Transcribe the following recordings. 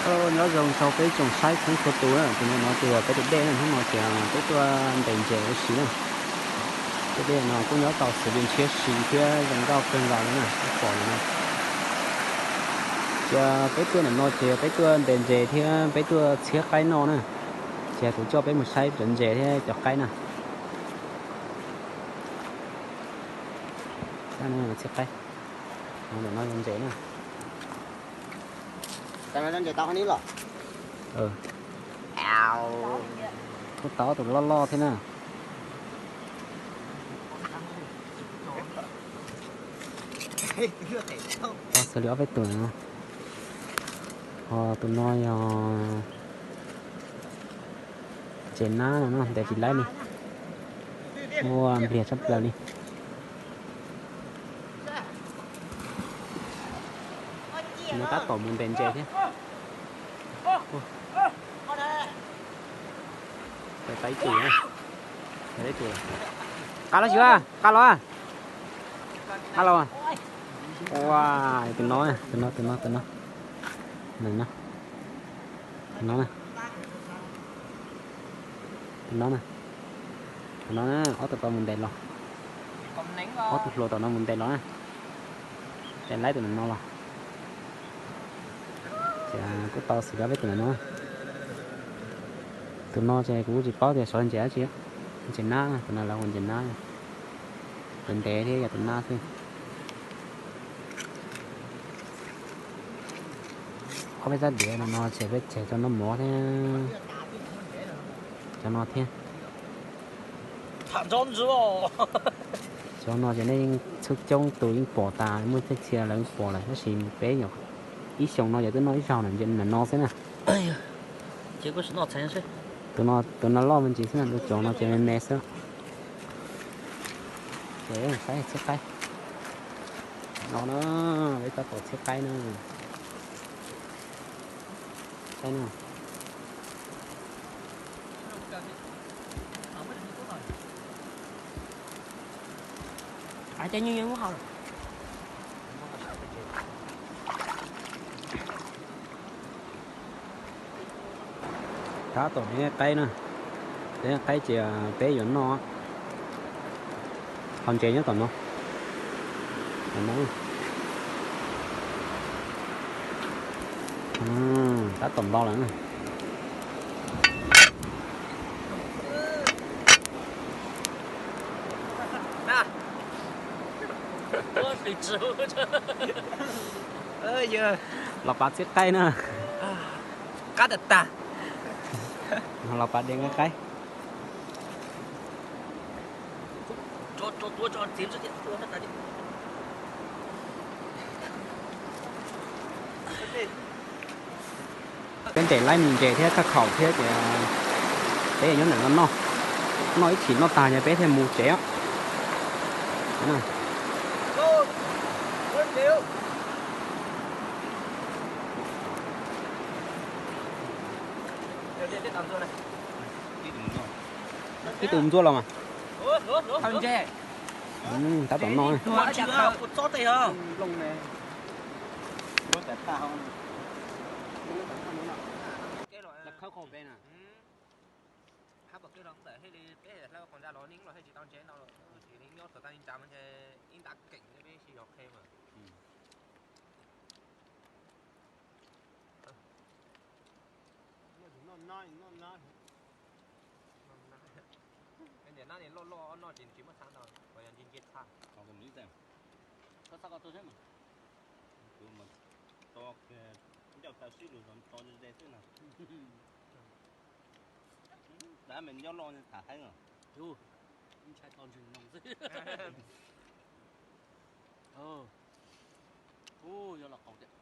Nyob zoo rau peb tsoom saib txhua txhua tus na, tus no ces yog peb tus dej na, hnub no ces peb tuaj ntes ntses ua si na. Tej dej no kuj nyob tau xws li ntshiab si thiab zoo nkauj kawg nkaus li na, peb pom no. Ces peb tuaj ntawm no ces peb tuaj ntes ntses thiab peb tuaj txhiab qaib noj na. Ces kuv coj peb mus saib cov ntses thiab cov qaib na. Txhiab qaib. Ntawm no yog ntses na. Kuj tau tus loj loj thiab na. Tau xws li ob peb tus no. Ho tus no yog ntses nab no, ntes tsis laib li. Ua npliag tshaj plaws li. Nws tab tom mus ntes ntses thiab. Ib tus, ib tus. Qab los xyov, qab los. Qab los. Ua, tus no, tus no, tus no, tus no. Tus no na. Tus no na. Tus no na, ob tug tau mus ntes los. Ob tug hluas tom no mus ntes los na. Ntes laib tus no los. Ces kuj tau xws li peb tus no. Tus no ces kuv tsis paub tias xyov ntses dab tsi. Ntses nab, tus no lawv hu ntses nab. Tus ntev thiab yog tus nab xwb. Ob peb rab diav no no ces peb tseg cov noj mov thiab. Cov no thiab. Cov no ces nej yeej txhua coob tus yeej pom tas, muaj txhia txhia lawv yeej pom lawm, tab sis peb nyuam ib xyoos no ces twb noj ib zaug ntawm no xwb na. Tus no loj me ntsis xwb na, tus cov no ces me me xwb. Ces saib txhiab qaib. No na, peb tab tom txhiab qaib na. Qaib na. Tab tom ntes qaib na, ntes qaib ces peb yuav noj. Qhov ntses nyob tom no. Tab tom nto lawm na. Los pav txhiab qaib na. Qab tag tag. Los pav de nqaij qaib. Peb ntes laib mus ntses thiab khaj khaum thiab ces peb nyob ntawm no noj, noj ib chim noj tag ces peb thiaj mus tsev os. Ib tug ntsuab los mas. Tab tom noj. Khawb qhov peb na. Hab pom kej los ntawm hej li peb hlawb qhov ntsa los neeg los hej tsis tau ntses no los sis li nyob thaum tag li ntsa mas ntshe ib ntab keem peb sib zog qhe mas. Ntiam nab loj loj noj ces tsis muaj txha ntau, yog nce nce txha. Tus mas to ncauj taw sib lus los to ze xwb na. Dab me nyob loj tham heev os. Ntshai to ntseeg noog xwb. Ub, yog los qaus tiag.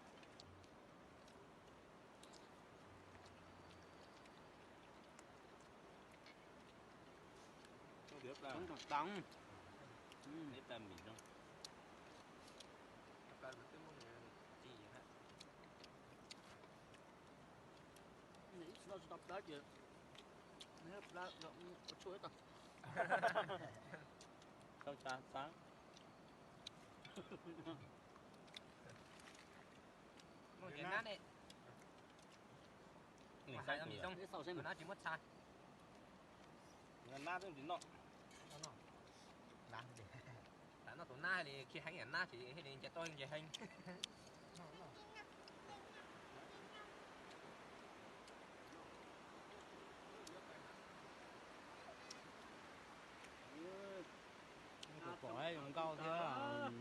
Coob tag, ib plag mis zoo. Nws ib tsis tau plab ces nws plab ua tshuaj ib tag. Tau tsa xav. Mus ntses nab ne. Tsis muab txha. Nab noj tus nab li khi heev, nab thiaj li nce toj nce heev. Pom zoo nkauj thiab.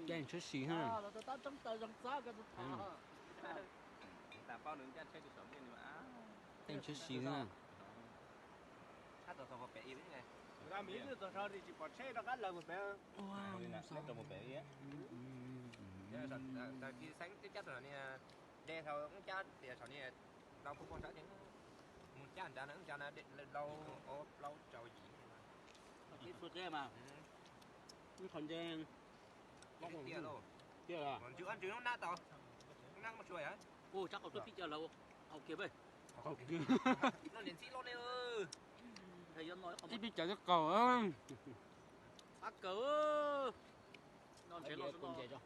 Ceeb tshwb si ha. Ceeb tshwb si ha. De thaum ub cab tias thaum niaj lau pua pua sab ces mus cab nrad na, ub cab na, lau plaub rau yim. Qhov ntse tiag, ntsws ntsws lub nab tau, lub nab muaj tshua yom. Ua tsab qau tuaj pib cawv lawm, qau kiag peb. Noj niam ntxib loj ne. Ib pib cawv twb qaug. Qab kawg. Noj ntses loj xwb no.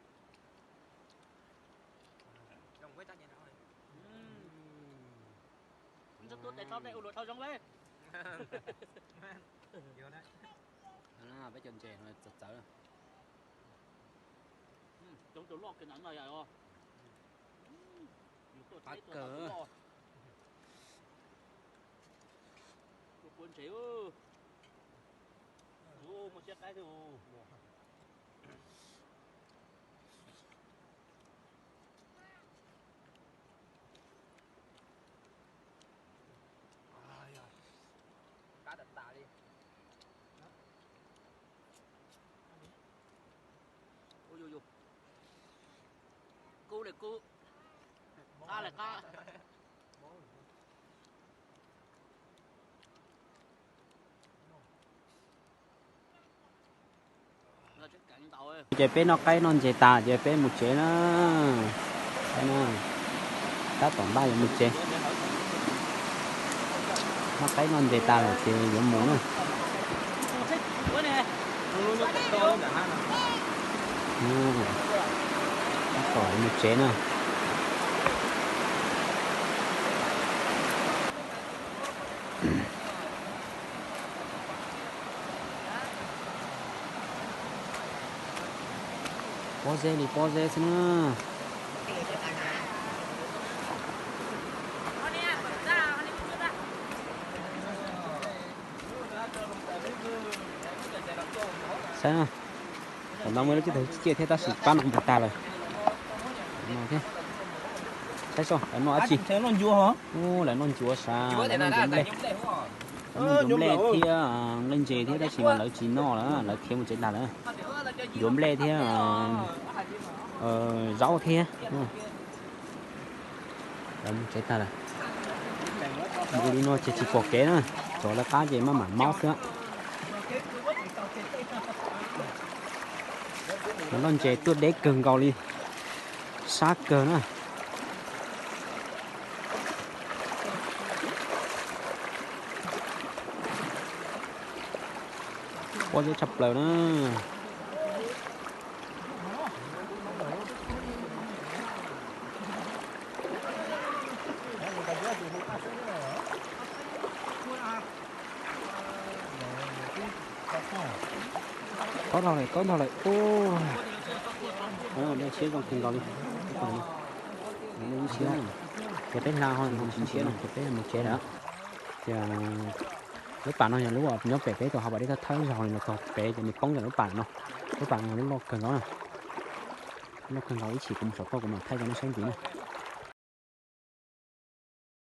Ntsuab tuab tes tso tej ua luam dhau zoo le. Peb cov ntses no txawv txawv. Coob tus loj kiag na no yom. Qab kawg. Ua ntses. Muaj siab qaib thiab. Qab tas tas li. Ua yus yus. Kub li kub. Qab li qab. Ces peb noj qaib noj ntses tas ces peb mus tsev na. Tab tom npaj yuav mus tsev. Noj qaib noj ntses tas lawm ces yuav mus na. Tab tom yuav mus tsev na. Pob zeb li pob zeb xwb na. Saib no, tom no muaj lub teb tag ciaj thiab tab sis pab no mus tag lawm. Saib so lawv noj dab tsi. Lawv noj ncuav sav, lawv noj ncuav nplej. Lawv noj ncuav nplej thiab nplej ntses thiab tab sis mas lawv tsis noj lawm, lawv khiav mus tsev tag lawm. Ncuav nplej thiab zaub thiab. Lawv mus tsev tag lawm. Mus li no ces tsis pom kev na, tsov lawv qab ces maj mam maub xwb. Lawv noj ntses tuaj deb kawg nkaus li, sab kawg na. Pob zeb tshaj plaws na. Taub dhau lawm, taub dhau lawm. Ub, dej siab zoo kawg nkaus li. Dej siab. Ces peb hla ho mus tsis nrhiav no ces peb mus tsev lawm. Ces lub pas no yog lub nyob pem peb tau hauv pas dej thawj thawj zaug li no txog pem ces nws poob rau lub pas no. Lub pas no yog lub loj kawg nkaus na. Loj kawg nkaus ib chim kuv mus saum toj kuv mam thaij rau nej saib ntxiv na.